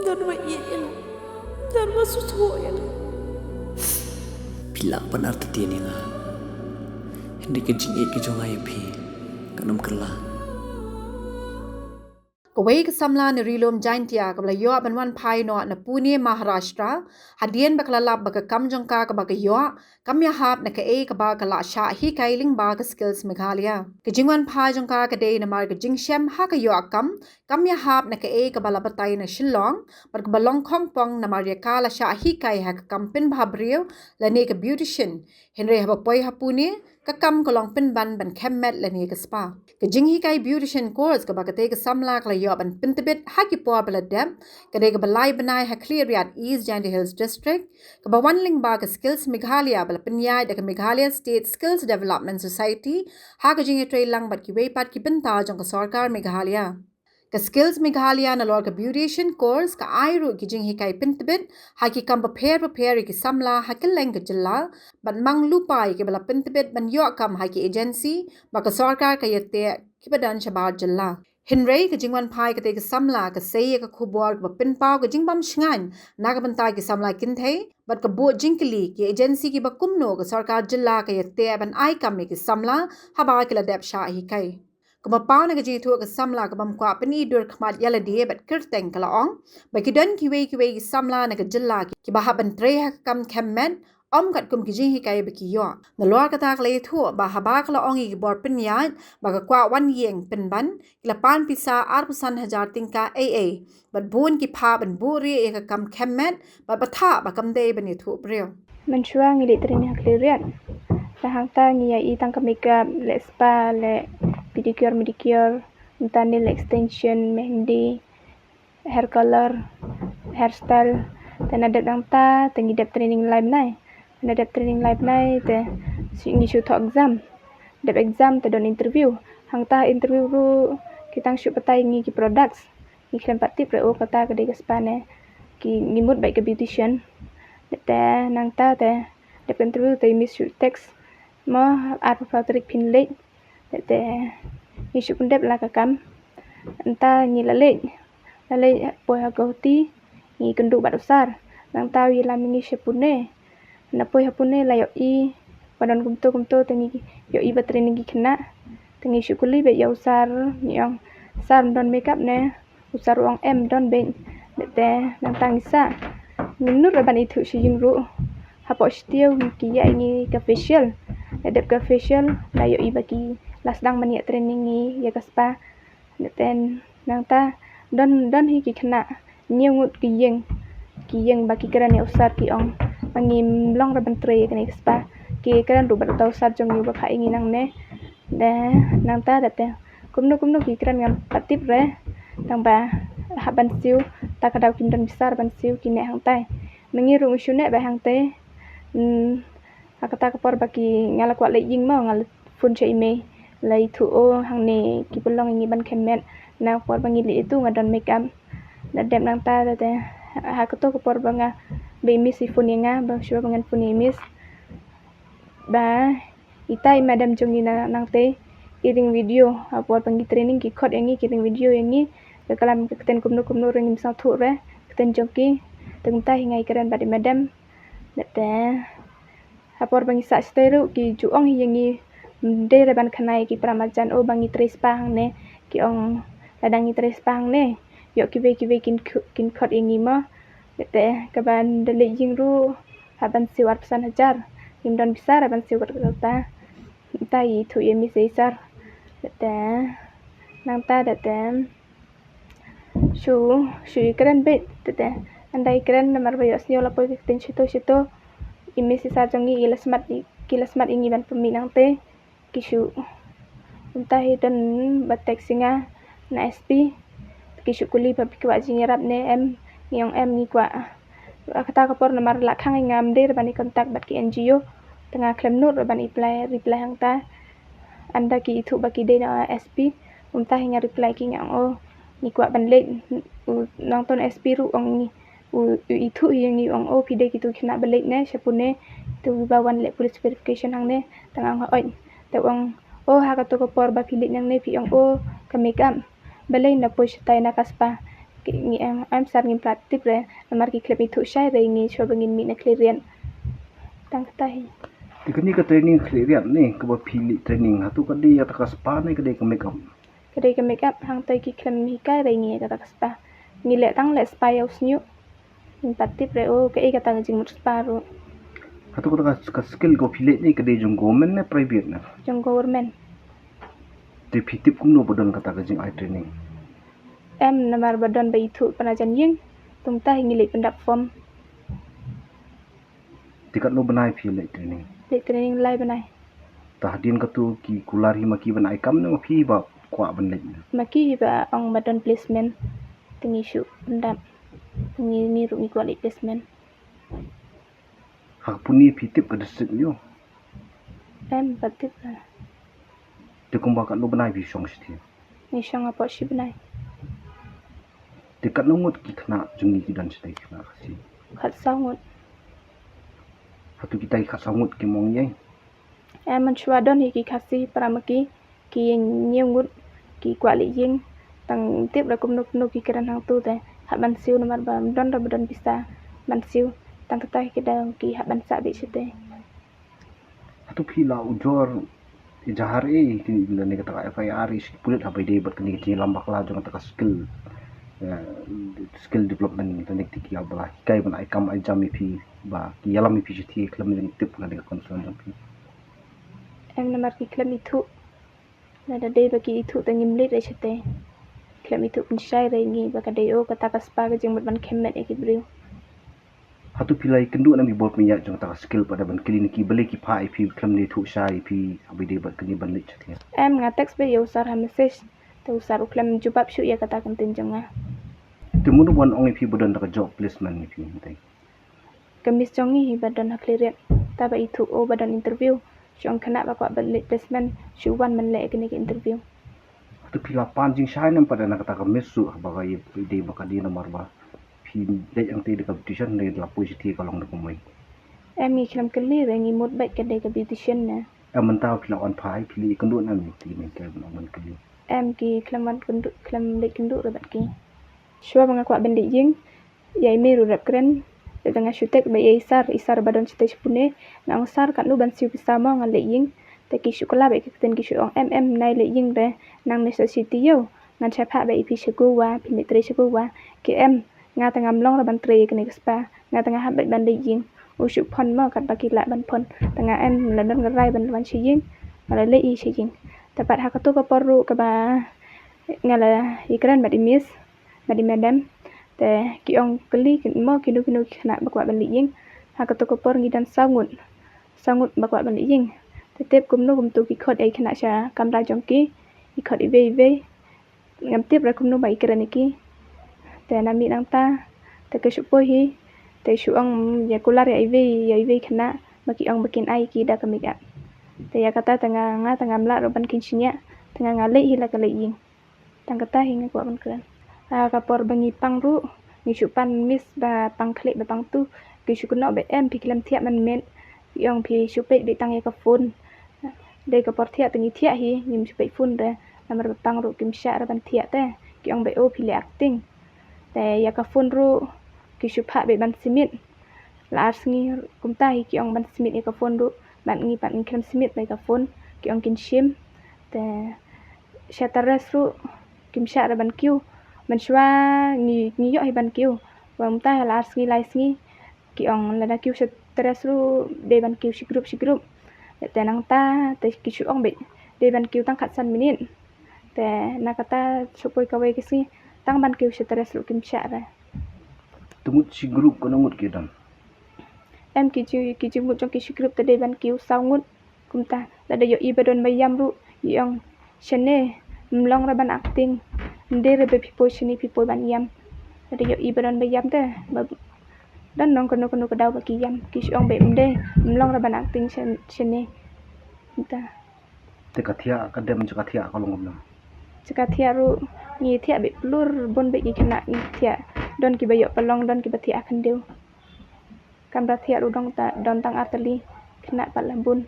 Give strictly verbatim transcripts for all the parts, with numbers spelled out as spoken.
Don ba ïeit ïa nga. Don ba sngewthuh ïa nga. Phi lah ban artatien ïa nga, hynrei ka jingïeit ka jong nga ïa phi kan ym kylla. Kawei ka samla na Ri Lum Jaintia kaba la ïoh ban wan phai noh na Pune, Maharashtra, hadien ba ka la lap ba ka kam jong ka kaba ka ïoh kam ïahap na kaei kaba ka la shah hikai lyngba ka Skills Meghalaya. Ka jingwan phai jong ka ka dei namar ka jingshem ha ka ïoh kam kam ïahap na kaei kaba la batai na Shillong, bad kaba long khongpong namar ïa ka la shah hikai ha ka kam pynbha briew lane ka beautician. Hynrei haba poi ha Pune, ka kam ka long pynban ban khem met lane ka spa. Ka jinghikai beautician course kaba katei ka samla ka la ïoh ban pyntbit ha ki por ba la dep, ka dei kaba lai bnai ha Khliehriat, East Jaintia Hills District, kaba wan lyngba ka Skills Meghalaya ba la pynïaid da ka Meghalaya State Skills Development Society ha ka jingïatreilang bad kiwei pat ki bynta jong ka sorkar Meghalaya. Ka Skills Meghalaya nalor ka beautician course ka ai ruh ki jinghikai pyntbit ha ki kam bapher bapher ïa ki samla ha kylleng ka jylla, bad mang lypa ïa kiba la pyntbit ban ïoh kam ha ki agency ba ka sorkar ka ïateh kiba don shabar jylla. Hynrei ka jingwan phai katei ka samla ka sei ïa ka khubor kaba pynpaw ka jingbym shngaiñ na ka bynta ki samla kynthei, bad ka buh jingkylli ki agency kiba kumno ka sorkar jylla ka ïateh ban ai kam ïa ki samla haba ki la dep shah hikai. Kumba paw na ka jingïathuh ka samla ka bym kwah pyni dur khmat ïa lade bad kyrteng ka la ong ba ki don kiwei kiwei ki samla na ka jylla kiba hap ban trei ha ka kam khem met, ym katkum ki jinghikai ba ki ïoh. Nalor kata ka la ïathuh ba haba ka la ong ïa ki bor pynïaid ba ka kwah wan ïeng pynban, ki la pan pisa arphew san hajar tyngka ei ei, bad bun ki phah ban buhrieh ïa ka kam khem met, bad ba thah ba kam dei ban ïathuh briew. Mynshuwa ngi leit training ha Khliehriat. Te hangta ngi ïa i tang ka makeup, leh spa, leh pedicure, manicure, mynta nail extension, mehndi, hair color, hairstyle. Te na dep hangta te ngi dep training lai bnai. Na dep training lai bnai te ngi shu thoh exam. Dep exam te don interview. Hangta interview ruh ki tang shu batai ngi ki products. Ngi khlem pat tip re, oh, kata ka dei ka spa ne ki, ngi mut bad ka beautician. Te nangta te dep interview te miss shu text mo, arphew phra tarik phin leit. Te ngi shu pyndep la ka kam. Nta ngi la leit, la leit poi ha Guwahati, ngi kynduh bad u sir. Nangta u ïalam ïa ngi sha Pune. Na poi ha Pune la ïohi ba don kumto kumto, te ngi ïohi ba training ki khynnah. Te ngi shu kylli bad ïa u sir, ngi ong, "Sir, ym don makeup ne?" U sir u ong, "Em, don bad." Te nangta ngi sah, ngim nud re ban ithuh sha ïing ruh. Hapoh shatei ki ïa ngi ka facial. La dep ka facial la ïohi ba ki la sdang ban ïa training ngi ïa ka spa. Te nangta don, don hi ki khynnah hynñiew ngut ki ïeng, ki ïeng ba ki kren ïa u sir, ki ong ba ngim long re ban trei ïa kane ka spa. Ki kren ruh bad uta u sir jong ngi uba phah ïa ngi nangne. Te nangta da te kumno kumno ki kren ngam pat tip re. Tang ba hap ban siew, ta ka daw kim don pisa ban siew, ki neh hangtai. Ma ngi ruh ngi shu neh bad hangtai. Hmm, ha kata ka por ba ki, nga la kwah leit ïing mo, nga la phone sha i mei, la ithuh, oh, hangne ki pynlong ïa ngi ban khem met. Na ka por ba ngi leit ïa tu nga don makeup. Da dep nangta da te, ha kato ka por ba nga, ba i miss i phone ïa nga, ba shu ba ngan phone ïa i miss. Ba ita i madam jong ngi na nangtei i ring video, ha por ba ngi training ki khot ïa ngi, ki ring video ïa ngi, ka klam ka ktien kumno kumno ruh ngim sngewthuh re ka ktien jong ki. Te kumta hi nga ïakren bad i madam. Te ha por ba ngi sah shatei ruh ki ju ong hi ïa ngi, ym dei re ban khana ïa ki para marjan, oh, ba ngi trei spa hangne. Ki ong lada ngi trei spa hangne, ïoh kiwei kiwei kin khu-, kin khot ïa ngi mo. Te kaba da leit ïing ruh hap ban siew arphew san hajar. Ngim don pisa re ban siew kat kata. Te i ithuh ïa i miss, i sir. Te nangta da te shu, shu ïakren beit, te te. Ynda ïakren namar ba ïohsngew la poi ka ktien shito shito. I miss i sir jong ngi, i la smat, i, ki la smat ïa ngi ban pynmih nangtei. Ki shu, mynta hi don ba text ïa nga na S P. Ki shu kylli ba phi kwah jingïarap ne em. Ngi ong em, ngi kwah. Ha kata ka por namar la khang ïa nga, ym dei re ban ïa contact bad ki N G O. Te nga khlem nud re ban reply, reply hangta. Ynda ki ithuh ba ki dei na S P, mynta hi nga reply ki, nga ong, oh, ngi kwah ban leit. U nongthoh S P ruh ong ngi, u, u ithuh hi ïa ngi, ong, oh, phi dei kitu khynnah ba leit ne sha Pune. Te u ba wan leh police verification hangne. Te nga ong, hooid. Te u ong, oh, ha kato ka por ba phi leit nangne phi ong, oh, ka makeup. Balei na poi shatai na ka spa? Ngi em, em sar ngim pat tip re, namar ki khlem ithuh shai re ngi shuwa ba ngin mih na Khliehriat. Tang kata hi. Te kane ka training Khliehriat ne, kaba phi leit training, hato ka dei ïa kata ka spa ne ka dei ka makeup? Ka dei ka makeup, hangta ki khlem hikai re ngi ïa kata ka spa. Ngi leh tang leh spa ïa u shñiuh. Ngim pat tip re o kaei kata ka jingmut spa ruh. Hato kata ka, ka skill kaba phi leit ne ka dei jong government ne private ne? Jong government. Te phi tip kumno ba don kata ka jingai training? Em, namar ba don ba ithuh pynban jan ïing, te mynta hi ngi leit pyndap form. Te katno bnai phi leit training? Leit training lai bnai. Te hadien kato ki kular hi ma ki ban ai kam ne ma phi ba kwah ban leit? Ma ki hi ba ong ba don placement. Te ngi shu pyndap. Ngi, ngi ruh ngi kwah leit placement. Ha ka puni phi tip ka district ne? Em, pat tip ka. Te kumba katno bnai phi shong shathie? Ngi shong hapoh shi bnai. Te katno ngut ki khynnah jong ngi ki don shatei, ki khynnah Khasi? Khatsaw ngut. Hato kita ki khatsaw ngut kim ong ei? Em, mynshuwa don hi ki Khasi para ma ki, ki hynñiew ngut ki kwah leit ïing. Tang tip re kumno kumno ki kren hangto te hap ban siew namar ba don re ba don pisa ban siew. Tang kata ki dang ki hap ban sah beit shatei. Hato phi la ujor ijahar ei ki lane kata ka F I R ei sha ki pulit haba ïadei bad kane ka jingïalam bakla jong kata ka skill, eh, skill development lane kata ki ïa ba la hikai ban ai kam ai jam ïa phi ba ki ïalam ïa phi shathie khlem jingtip lane ka concern jong phi? Em, namar ki khlem ithuh. Lada dei ba ki ithuh te ngim leit re shatei. Khlem ithuh pynshai re ngi ba ka dei o kata ka spa ka jingmut ban khymmit ïa ki briew. Hato phi la ïakynduh ne em ki bor pynïaid jong kata ka skill pat da ban kylli ne ki, balei ki phah ïa phi khlem da ithuh shai ïa phi haba ïadei bad kane ban leit shathie? Em, nga text beit ïa u sir ha message, te u sir u khlem jubab shuh ïa kata ka ktien jong nga. Te mano ba wan ong ïa phi ba don da ka job placement ïa phi hangtei? Ka miss jong ngi hi ba don ha Khliehriat, ta ba ithuh o ba don interview. Shu ong khynnah ba kwah ban leit placement shu wan ban leh kane ka interview. Hato phi la pan jingshai ne em pat da na kata ka miss ruh haba ka ïadei ba ka dei namar ba phi leit hangtei da ka beautician ne la poi shathie ka long da kumwei? Em, ngi khlem kylli re, ngi mut beit ka dei ka beautician ne. Em, mynta phi la wan phai phi leit kynduh ne em ïa ki ne ka ban ong ban kylli? Em, ki khlem wan kynduh, khlem leit kynduh re bad ki. Shuwa ba nga kwah ban leit ïing, ïa i mei ruh rep kren. Te nga shu text beit ïa i sir, i sir ba don shatei sha Pune. Nga ong sir, katno ban siew pisa mo ngan leit ïing. Te ki shu kylla beit ki ktien, ki shu ong em em, nai leit ïing re, nangne sha city ïew. Ngan shah phah beit ïa phi sha Goa, phin leit trei sha Goa. Ki em, nga te ngam long re ban trei ïa kane ka spa. Nga te nga hap beit ban leit ïing. U shu phone mo katba ki lah ban phone. Te nga em, la don ka rai ban wan sha ïing, nga la leit hi sha ïing. Te pat ha kato ka por ruh kaba nga la ïakren bad i miss bad i madam. Te ki ong kylli ki mo kino kino ki khynnah ba kwah ban leit ïing. Ha kato ka por ngi don saw ngut. Saw ngut ba kwah ban leit ïing. Te tip kumno kumto ki khot ïa ki khynnah sha kamra jong ki. Ki khot iwei iwei. Ngam tip re kumno ba ki kren ïa ki. Te na mih nangta te ki shu poi hi. Te shu ong ïa kular ïa iwei ïa iwei khynnah ba ki ong ba kin ai ki da ka makeup. Te ïa kata te nga, nga te ngam lah ruh ban kynshñiah. Te nga, nga leit hi la ka leit ïing. Tang kata hi nga kwah ban kren. Ha ka por ba ngi pang ruh, ngi shu pan miss ba pang khlieh ba pang tu. Ki shu kynnoh ba em phi khlem thiah mynmiet. Ki ong phi shu peit beit tang ïa ka phone. Dei ka por thiah te ngi thiah hi, ngim shu peit phone re. Namar ba pang ruh kim shah re ban thiah te. Ki ong ba o phi leh acting. Te ïa ka phone ruh ki shu phah beit ban submit. La ar sngi kumta hi ki ong ban submit ïa ka phone ruh. Bad ngi pat ngi khlem submit beit ka phone, ki ong kin shim. Te sha Teres ruh kim shah re ban kiew. Mynshuwa ngi, ngi ïoh hi ban kiew. Ba mynta ha la ar sngi lai sngi ki ong lada kiew sha Teres ruh dei ban kiew shi group shi group. Te nangta te ki shu ong beit dei ban kiew tang khatsan minit. Te na kata shu poi kawei ka sngi tang ban kiew sha Teres ruh kim shah re. Te ngut shi group katno ngut ki don? Em, ki ju, ki ju ngut jong ki shi group te dei ban kiew saw ngut. Kumta lada ïohi ba don ba ïam ruh i ong shane, ym long re ban acting. Ym dei re ba phi poi shane phi poi ban ïam. Lada ïohi ba don ba ïam te ba don nong kano kano ka daw ba ki ïam, ki shu ong ba ym dei, ym long re ban acting shan-, shane. Kumta. Te ka thiah ka dem jong ka thiah ka long kumno? Jong ka thiah ruh ngi thiah beit plur bun beit ki khynnah ngi thiah. Don kiba ïoh pynlong, don kiba thiah ha khyndew. Kamra thiah ruh don ta-, don tang ar tylli, khynnah pat la bun.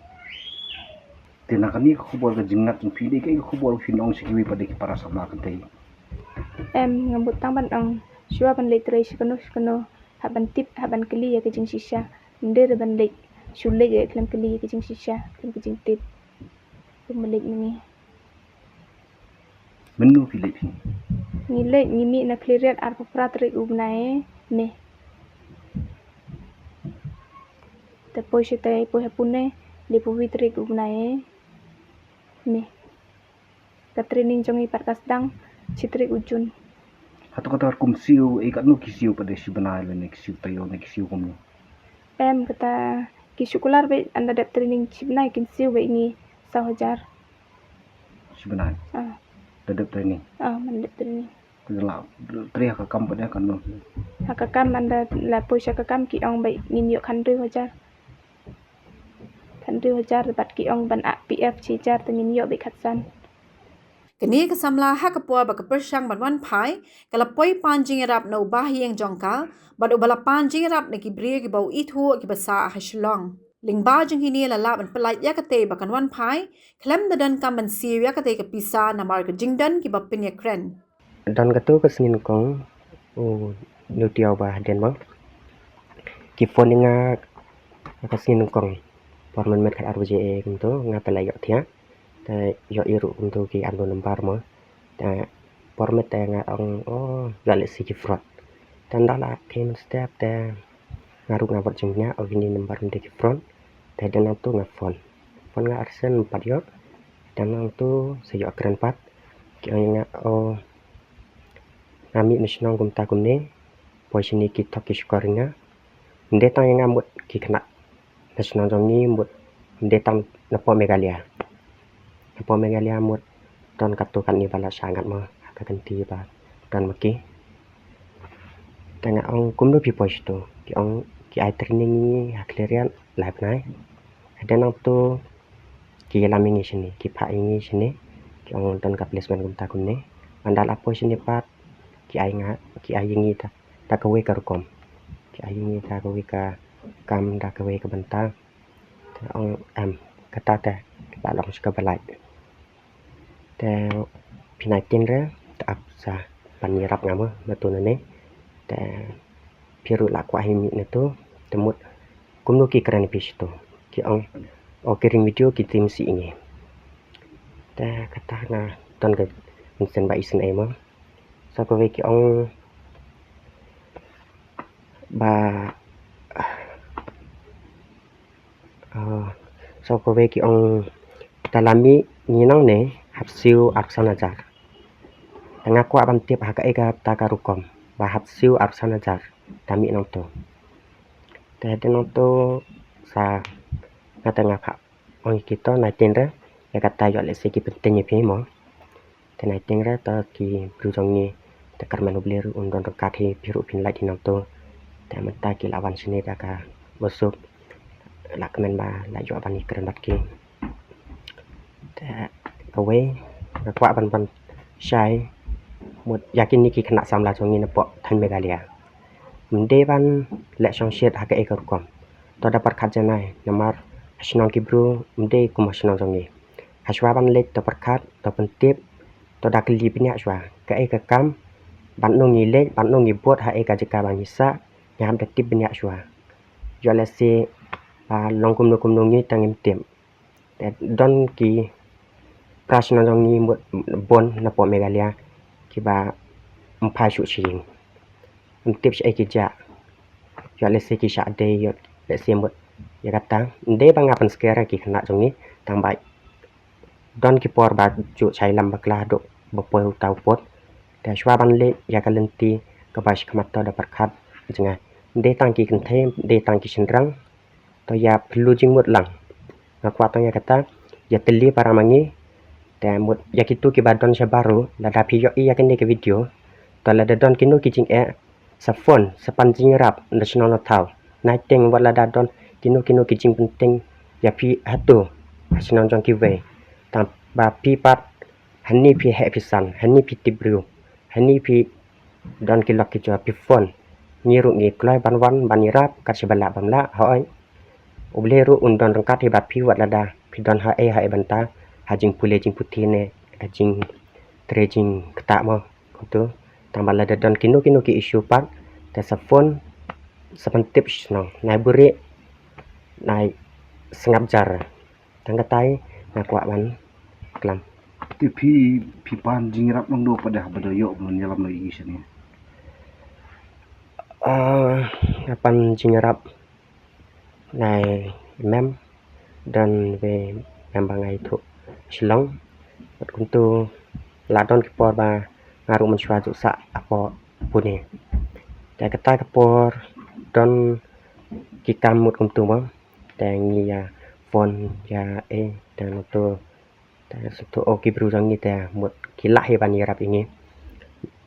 Te na kane ka khubor ka jingngeit jong phi dei kaei ka khubor phin ong sha kiwei pat de ki para samla kynthei? Em, nga mut tang ban ong Shuwa ban leit trei sha kano sha kano, hap ban tip, hap ban kylli ïa ka jingshisha. Ym dei ban leit shu leit ïa khlem kylli ïa ka jingshisha, khlem ka jingtip. Kum ba leit mynne. Mynno phi leit phi? Ngi leit, ngi mih na Khliehriat arphew phra tarik u bnai May. Te poi shatei, poi ha Pune, laiphew wi tarik u bnai May. Ka training jong ngi pat ka sdang shi tarik u Jun. Hato kata kum siew, eh, katno ki siew pat, de shi bnai lane ki siew taïew ne ki siew kumno? Em, kata ki shu kular beit, ynda dep training shi bnai kin siew beit ngi saw hajar. Shi bnai? Ah, Da dep training? Ah, man dep training. Te la trei ha ka kam pat de katno? Ha ka kam, ynda la poi sha ka kam ki ong beit ngin ïoh khathynriew hajar. Khathynriew hajar, bad ki ong ban ap P F shi hajar, te ngin ïoh beit khatsan. Kane ka samla ha ka por ba ka pyrshang ban wan phai, ka la poi pan jingïarap na u bahaïing jong ka, bad uba la pan jingïarap na ki briew kiba u ithuh kiba sah ha Shillong. Lyngba jong kine la lah ban pyllait ïa katei ba kan wan phai, khlem da donkam ban siew ïa katei ka pisa namar ka jingdon kiba pynïakren. Don katto ka sngi nyngkong, u Nutiaw ba hadien mo, ki phone ïa nga ha ka sngi nyngkong. Por mynmiet khatar baje kumto, nga te la ïoh thiah. Te ïoh ïa ruh kumto ki unknown number mo. Te por mynmiet te nga ong, oh, ïoh lehse ki fraud. Te ynda la khie mynstep te nga ruh nga bud jingniah, oh, kine number ym dei ki fraud. Te hadien nangto nga phone. Phone nga arsien ym pat ïoh. Hadien nangto sa ïoh kren pat. Ki ong ïa nga, oh, nga mih na shnong kumta kumne, poi shane ki thok ki shukor ïa nga. Ym dei tang ïa nga mut, ki khynnah na shnong jong ngi mut, ym dei tang napoh Meghalaya. Napoh Meghalaya mut don katto katne ba la shah ngat mo ha ka kynti ba don ma ki. Te nga ong kumno phi poi shato, ki ong ki ai training ïa ngi ha Khliehriat lai bnai. Hadien nangto ki ïalam ïa ngi shane, ki phah ïa ngi shane, ki ong don ka placement kumta kumne. Ynda la poi shane pat ki ai nga, ki ai ïa ngi da, da kawei ka rukom. Ki ai ïa ngi da kawei ka kam, da kawei ka bynta. Te ong em, kata te la long sha kaba lait. Te phi nai tieng re, te ap sa ban ïarap nga mo nato nane. Te phi ruh la kwah hi mih nato, te mut kumno ki kren phi shato. Ki ong, oh, ki ring video ki tim sih ïa ngi. Te kata nga don ka mynsiem ba isynei mo. Sa kawei ki ong ba Ah, sa kawei ki ong, te la mih ngi nangne hap siew arphew san hajar. Te nga kwah ban tip ha kaei kata ka rukom ba hap siew arphew san hajar, te mih nangto. Te hadien nangto sa nga te nga phah ong ïa ki to, nai tieng re, ïa kata ïoh lehse ki pynthiah ïa phi mo. Te nai tieng re, to ki briew jong ngi, te kyrmen U Blei ruh un don ryngkat hi, phi ruh phin lait hi nangto. Te mynta ki la wan shane da kaba suk, la kmen ba la ïoh ban ïakren bad ki. Te kawei nga kwah ban ban shai mut ïa kine ki khynnah samla jong ngi napoh thaiñ Meghalaya. Ym dei ban leh shongshit ha kaei ka rukom. To da pyrkhat janai, namar ha shnong ki briew ym dei kum ha shnong jong ngi. Hashwa ban leit to pyrkhat, to pyntip, to da kylli bniah shwa. Kaei ka kam, ban nong ngi leit, ban nong ngi bud ha ei ka jaka ba ngi sah, ngi hap da tip bniah shwa. Ïoh lehse ba long kumno kumno ngi tang ngim tip. Te don ki para shnong jong ngi mut bun napoh Meghalaya kiba ym phai shuh sha ïing. Ym tip shaei ki jah. Ïoh lehse ki shah dei, ïoh lehse mut ïa kata. Ym dei ba nga pynskhem ïa ki khynnah jong ngi, tang ba don ki por ba ju shah ïalam bakla haduh ba poi uta u pud. Te shuwa ban leit ïa ka lynti kaba shakhmat to da pyrkhat jngai. Ym dei tang ki kynthei, ym dei tang ki shynrang. To ïa phylla jingmut lang. Nga kwah tang ïa kata, ïa tylli para ma ngi. Te mut ïa kito kiba don shabar ruh, lada phi ïohi ïa kane ka video, to lada don kino ki jingeh, sa phone, sa pan jingïarap na shnong na thaw. Nai tieng wat lada don kino kino ki jingpynthiah ïa phi hato ha shnong jong kiwei. Tang ba phi pat, hangne phi heh phi san, hangne phi tip briew, hangne phi don ki lok ki jor, phi phone. Ngi ruh ngi kloi ban wan ban ïarap kat shaba lah bym lah, hooid. U Blei ruh un don ryngkat hi bad phi wat lada phi don ha ei ha ei bynta, ha jingpule jingputhi ne ha jingtrei jingktah mo. Kumto. Tang ba lada don kino kino ki issue pat, te sa phone, sa pyntip shnong. Nai buri, nai sngap jar. Tang katai nga kwah ban klam. Te phi, phi pan jingïarap nangno pat da ba da ïoh ban ïalam noh ïa i shane? Ah, nga pan jingïarap na i mem, don iwei i mem ba nga ïathuh Shillong. Bad kumtu la don ki por ba nga ruh mynshuwa ju sah hapoh Pune. Te kata ka por don ki kam mut kumtu mo. Te ngi ïa phone ïa e, te nangtu te sngewthuh, o, ki briew jong ngi te mut ki lah hi ban ïarap ïa ngi.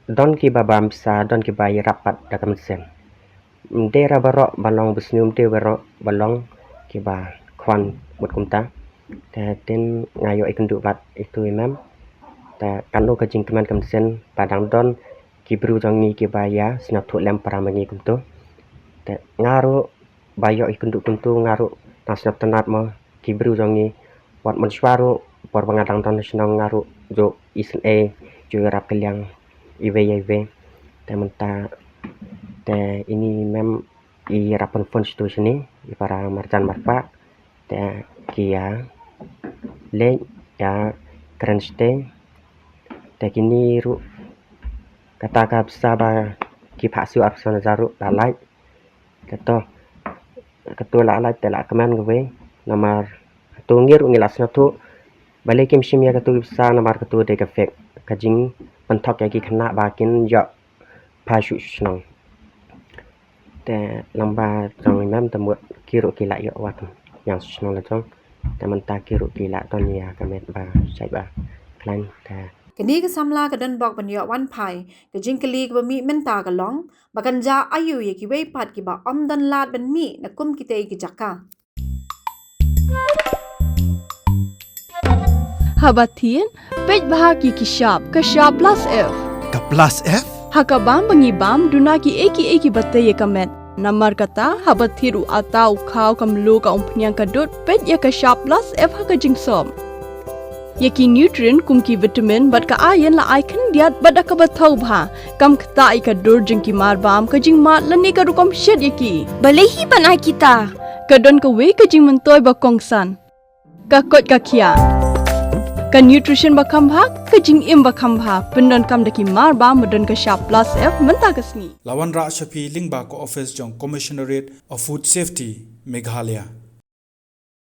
Don kiba bam pisa, don kiba ïarap pat da ka mynsiem. Ym dei ra baroh ba long ba sniew, ym dei baroh ba long kiba khwan mut kumta. Te hadien nga ïoh ïakynduh bad itu i mem, te katno ka jingkmen ka mynsiem ba dang don ki briew jong ngi kiba ïa sngewthuh lem para ma ngi kumtu. Te nga ruh ba ïoh ïakynduh kumtu nga ruh nang sngewtynnat mo, ki briew jong ngi. Wat mynshuwa ruh por ba nga dang don shnong nga ruh ju isynei, ju ïarap kylliang iwei ïa iwei. Te mynta te ine i mem i ïarap pynphone sha tu shane, i para marjan marpa. Te ki ïa leit ïa kren shatei. Te kine ruh kata ka pisa ba ki phah siew arphew san hajar ruh la lait. Kato, kato la lait te la kmen kawei. Namar kato ngi ruh ngi la sngewthuh balei kim shim ïa kato ki pisa, namar kato dei ka fake, ka jingpynthok ïa ki khynnah ba kin ïoh phai shuh shnong. Te lyngba jong i mem te mut ki ruh ki la ïoh wat ïa shnong la jong. Te mynta ki ruh ki la don ïa ka met ba shait ba khlaiñ. Te kane ka samla ka don bok ban ïoh wan phai, ka jingkylli kaba mih mynta ka long ba kan jia aïu ïa kiwei pat kiba ym don lad ban mih na kum kitei ki jaka. Haba thied, peit bha ki ki shap, ka shap plus F. Ka plus F? Ha ka bam ba ngi bam, duna kiei kiei kiba tei ïa ka met. Namar kata, haba thied u atta, u khaw, ka mluh, ka umphniang, ka dud, peit ïa ka shap plus F ha ka jingsop. Ïa ki nutrient kum ki vitamin bad ka iron la ai khyndiat bad da kaba thaw bha. Kam ktah ïa ka dur jong ki mar bam, ka jingmad lane ka rukom shet ïa ki. Balei hi ban ai kita? Ka don kawei ka jingmyntoi ba kongsan. Ka koit ka khiah. Ka nutrition ba kham bha, ka jingim ba kham bha. Pyndonkam da ki mar bam ba don ka shap plus F mynta ka sngi. La wanrah sha phi lyngba ka office jong Commissionerate of Food Safety, Meghalaya.